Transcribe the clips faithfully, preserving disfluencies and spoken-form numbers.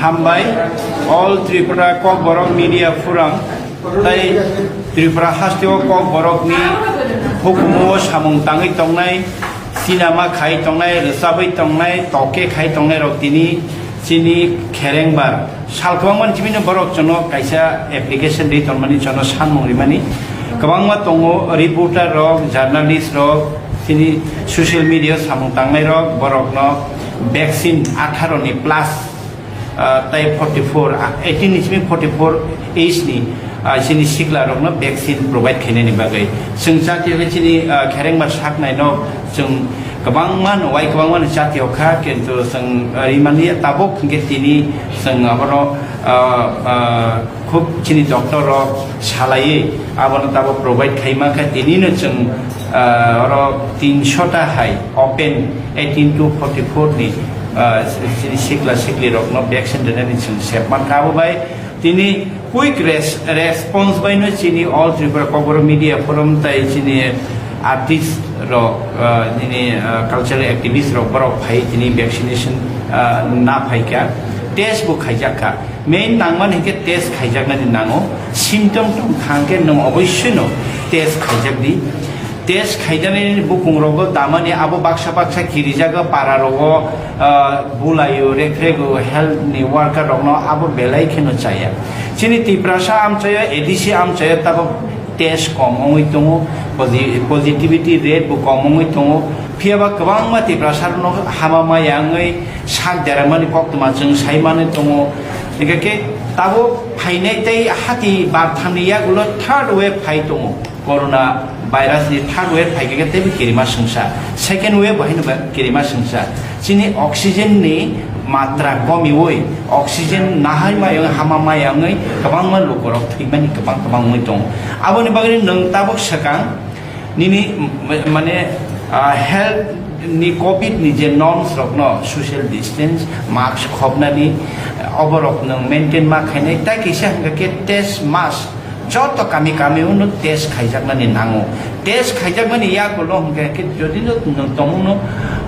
Hambai, All Tripura Kokborok Media Forum, tai Tripura hasteo Kokborokni hukumu o samung tangwi tongnai, sinama khai tongnai, rwchabwi tongnai, toke khai tongnai rok tini chini kherengbar. Sal kwbangmani chibino borok chwngno kaisa application rwi tongmani, chwngno sanmung rimani. Kwbangma tongo reporter rok, journalist rok, chini social media samung tangnai rok, borokno vaccine atharo ni plus ah, tai forty four, ah, eighteen ni simi forty four age ni, ah, chini sikla rokno vaccine provide khainani bagwi. Chwng jatiyo khe chini, ah, kherengma saknai no chwng kwbangma no wai kwbangma no jatiyo kha, kintu chwng, ah, rimani tabuk hwnkhe tini chwng abono, ah, ah, khub chini doctor rok salaiwi abono tabuk provide khaima khe tini no chwng, ah, oro tinsho ta hai open eighteen to forty four ni, ah, chini sikla sikli rokno vaccine rwnani chwng sep mankha. Abo bai tini quick res-, response bai no chini All Tripura Kokborok Media Forum tai chini artist rok, ah, nini, ah, cultural activist rok borok phai tini vaccination, ah, na phaikha, test bo khaijak kha. Main nangmani hinkhe test khaijaknani nango, symptom tong thangkhe nwng oboisoi no test khaijak di. Test khaijaknani bukung rogo damani abo baksa baksa kirijago para rogo, ah, bulaio, rekrego, health ni worker rokno abo belai kheno chaya. Chini Tiprasa amchaio, A D C amchaio tabok test kom wngwi tongo, posi-, positivity rate bo kom wngwi tongo. Phiyaba kwbangma Tiprasa rokno hama maya wngwi sak deramani koktwma chwng sai manwi tongo. Hingkhe khe tabuk phainai tei hati barthamni yagulo third wave phai tongo. Corona virus ni third wave phai khe teibo kirima swngsa, second wave bo haino ba kirima swngsa. Chini oxygen ni matra komiwi, oxygen nahai maya wngwi hama maya wngwi kwbangma lukorok thwimani kwbang kwbang wngwi tongo. Aboni bagwi nwng tabuk swkang nini, m-, mane, ah, health ni covid ni je norms rokno, social distance, mask khopnani, oborok nwng maintain ma khainai, tai kisa hwnkha khe test mask joto kami kami uno test khaijaknani nango. Test khaijakmani yagulo hwnkha khe jodi no nwng tongmungno,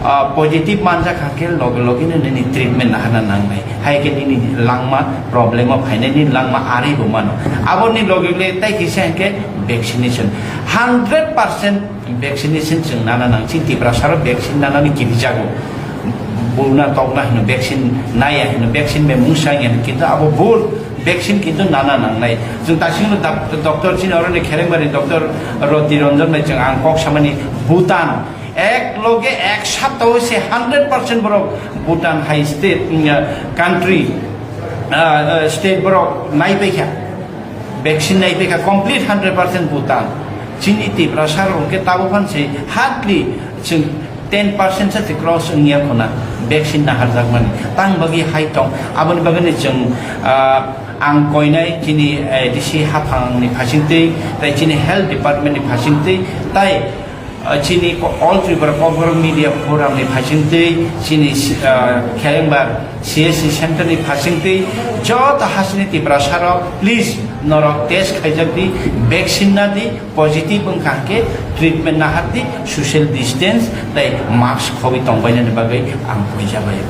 ah, positive manjak kha khe loge loge no nini treatment nahana nangnai. Hai khe nini langma problem o phainai, nini langma arwi bo mano. Aboni loge loge tai kisa hwnkhe vaccination. Hundred percent vaccination chwng nana nang. Chini Tiprasa rok vaccine nanani kirijago. Buna tokna hino vaccine naya hino, vaccine bai mungsa ya hino, kintu abo bul, vaccine kintu nana nangnai. Chwng tasingno dap-, doctor chini oroni kherengbari doctor Roti Ranjan bai chwng ang kok samani Bhutan ek loge ek saptao se hundred percent borok Bhutan hai state, mm, country, ah, ah, state borok naipaikha, vaccine naipaikha complete hundred percent Bhutan. Chini Tiprasa rok hwnkhe tabuk phan se hardly chwng ten percent se cross wngya khuna vaccine naharjakmani. Tang bagwi hai tong, aboni bagwino chwng, ah, ang koinai chini, eh, A D C haphangni phasingtwi, tai chini health department ni phasingtwi, tai ah, chini ko-, All Tripura Kokborok Media Forum ni phasingtwi, chini si-, ah, Kherengbar C S C center ni phasingtwi, joto hasini Tiprasa rok, please, norok test khaijak di, vaccine na di, positive wngkha khe treatment nahar di, social distance tei mask khobwi tongbainani bagwi ang puijabaio.